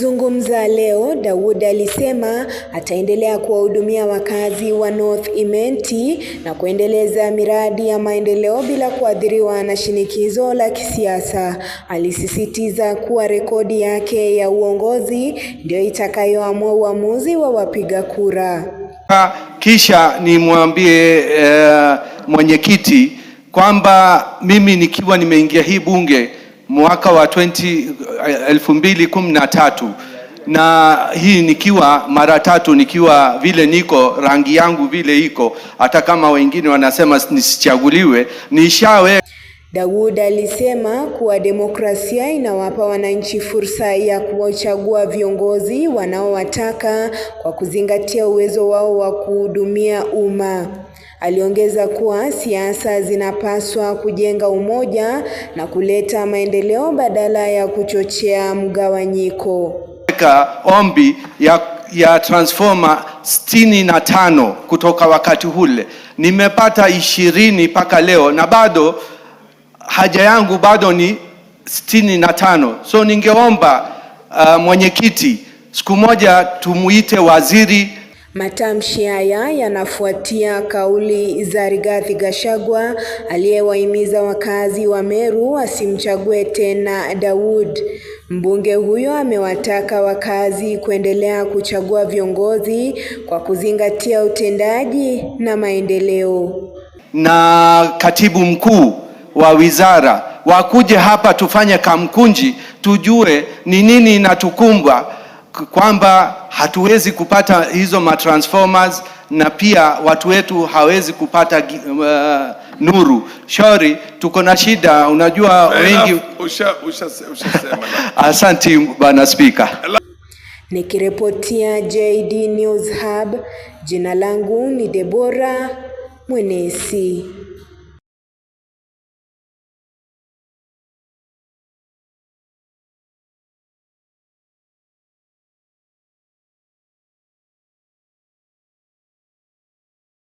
Akizungumza leo, Daud alisema ataendelea kuwahudumia wakazi wa North Imenti na kuendeleza miradi ya maendeleo bila kuathiriwa na shinikizo la kisiasa. Alisisitiza kuwa rekodi yake ya uongozi ndio itakayoamua uamuzi wa wapiga kura. Kisha nimwambie mwenyekiti kwamba mimi nikiwa nimeingia hii bunge mwaka wa 2013 na hii nikiwa mara tatu, nikiwa vile niko rangi yangu vile iko, hata kama wengine wanasema nisichaguliwe, nishawe. Daud alisema kuwa demokrasia inawapa wananchi fursa ya kuwachagua viongozi wanaowataka kwa kuzingatia uwezo wao wa kuhudumia umma. Aliongeza kuwa siasa zinapaswa kujenga umoja na kuleta maendeleo badala ya kuchochea mgawanyiko. Ombi ya transformer 65 kutoka wakati ule nimepata 20 mpaka leo, na bado haja yangu bado ni 65. So ningeomba mwenyekiti, siku moja tumuite waziri. Matamshi haya yanafuatia kauli za Rigathi Gachagua aliyewahimiza wakazi wa Meru wasimchague tena Daud. Mbunge huyo amewataka wakazi kuendelea kuchagua viongozi kwa kuzingatia utendaji na maendeleo. Na katibu mkuu wa wizara wakuje hapa tufanye kamkunji, tujue ni nini inatukumba kwamba hatuwezi kupata hizo matransformers na pia watu wetu hawezi kupata nuru. Shauri, tuko na shida, unajua wengi. Ushasema. Asanti Bwana Spika. Nikiripotia JD News Hub, jina langu ni Deborah Mwenesi.